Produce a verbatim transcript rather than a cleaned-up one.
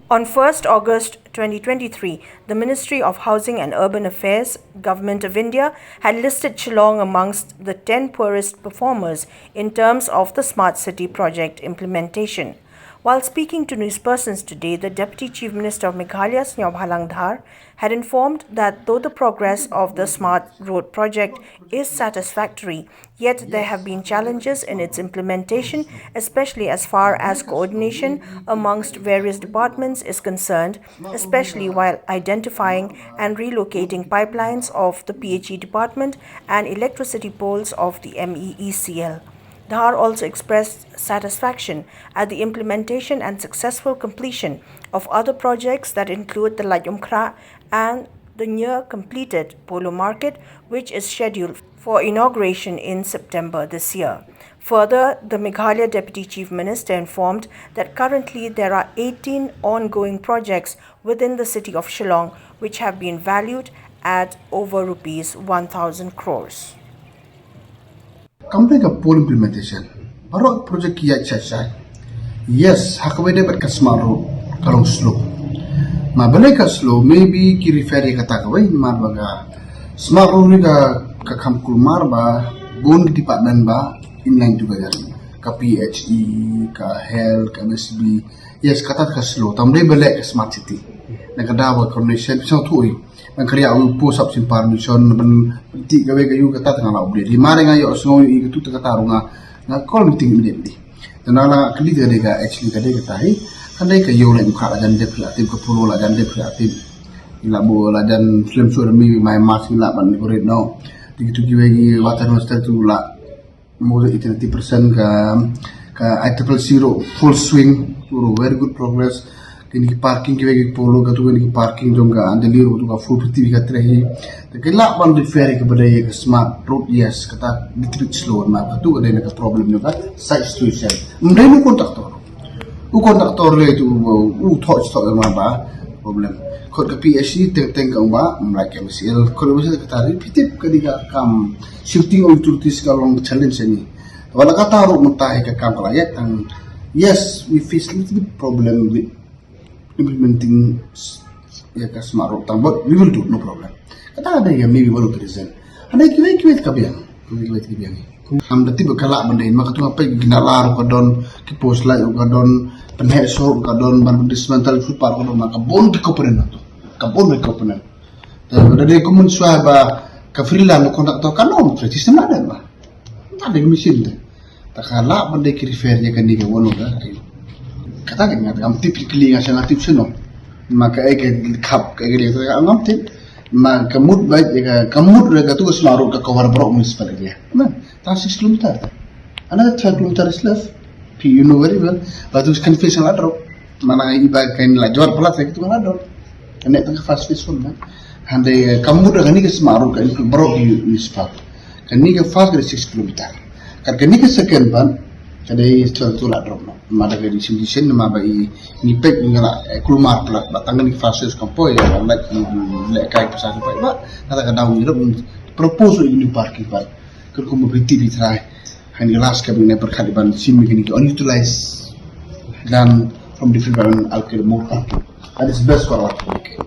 On first August twenty twenty-three, the Ministry of Housing and Urban Affairs, Government of India, had listed Shillong amongst the ten poorest performers in terms of the Smart City project implementation. While speaking to newspersons today, the Deputy Chief Minister of Meghalaya, Sniawbhalang Dhar, had informed that though the progress of the Smart Road project is satisfactory, yet there have been challenges in its implementation, especially as far as coordination amongst various departments is concerned, especially while identifying and relocating pipelines of the P H E department and electricity poles of the M E E C L. Dhar also expressed satisfaction at the implementation and successful completion of other projects that include the Laitumkhrah and the near completed Polo Market, which is scheduled for inauguration in September this year. Further, the Meghalaya Deputy Chief Minister informed that currently there are eighteen ongoing projects within the city of Shillong which have been valued at over rupees one thousand crores. Kam dei ka full implementation. Baroh project ki ïaid shai shai. Yes, ha kawei de bad ka Smart Road ka long slow. Ma balei ka slow, maybe ki refer ïa kata kawei, namar ba ka Smart Road ni ka, ka kham kulmar ba bun ki department ba in line together. Ka P H E, ka health, ka M S B. Yes, kata ka slow. Tam dei balei ka Smart City. Na ka daw ba coordination, pisa tu i. Ban kariah u post up sin permission, ban ti kawei ka yu kata tang la update. Di mare nga ïoh sngew i katu kata ru nga, nga call meeting immediately. Tang la kali ka dei ka actually ka dei kata hi. Kan dei ka yu la yu ka la jan dep la tim, ka Polo la jan dep la tim. Ila bo la jan film show mi mai mas ila ban ni ko red no. Ti tu kiwei ki water master tu la more than eighty percent ka, ka I triple C ro full swing, ro very good progress. Kini ki parking kiwei ki Polo katu, kini ki parking jong ka Andeli ro tu ka full fifty ka trei hi. Te ki lah ban refer ka badai ka Smart Road, yes, kata little bit slow, ma katu ka dei na ka problem jong ka site situation. Mdei nu contractor. U contractor le tu u thoh thoh ma ba problem. Kot ka P H E teng teng ka ba, mlai ka M C L, kot ka M C L ka tari pitip ka di ka kam shifting of utilities ka long challenge ni. Wala kata ru mynta hi ka kam ka la ïaid tang. Yes, we face little bit problem with implementing ïa ka Smart Road tang, but we will do, no problem. Kata ka dei ïa maybe one of the reason. Hynrei kiwei kiwei ka biang, kiwei kiwei ka biang. Am da tip ka lah ban dei, ma ka tu nga peit ki nala ru ka don, ki post light ru ka don, pynheh soh ru ka don, ban dismantle footpath ru ka don, ma ka bun ki component tu. Ka bun ki component. Te da dei kum mynshuwa ba ka freelance contractor ka nom, te system la dei ba. Ta dei machine te. Ta ka lah ban dei ki refer ïa kane ka one of the, ai. Kata ka nga ngam tip ki kli nga sha nga tip sino. Ma ka ai ka khap ka ai ka dei ka ngam tip. Ma ka mut ba ïa ka, ka mut re ka tu ka Smart Road ka cover baroh municipal area. Na, ta six kilometer ta. Another twelve kilometer is left. P, you know very well. Ba tu confession la drop. Mana i ba kan la jor pala ta tu la drop. Kane ta ka first phase one na. Hande ka mut re kane ka Smart Road ka include baroh municipal. Kane ka first ka six kilometer. Kat kane ka second ban ka dei twelve tu la drop no. Ma da ka dei sim disen ma ba i ngi pek ngi la kulmar plat ba tang kane ka first phase ka poi ya la le kai pasa ka poi ba. Kata ka daw ngi rap propose ngi parking ba. Kat kum ba ti bi trai. Hani last ka bing ne perkhat ban sim ngi kane ka unutilized land from different environment alkir more parking. That is best for our community.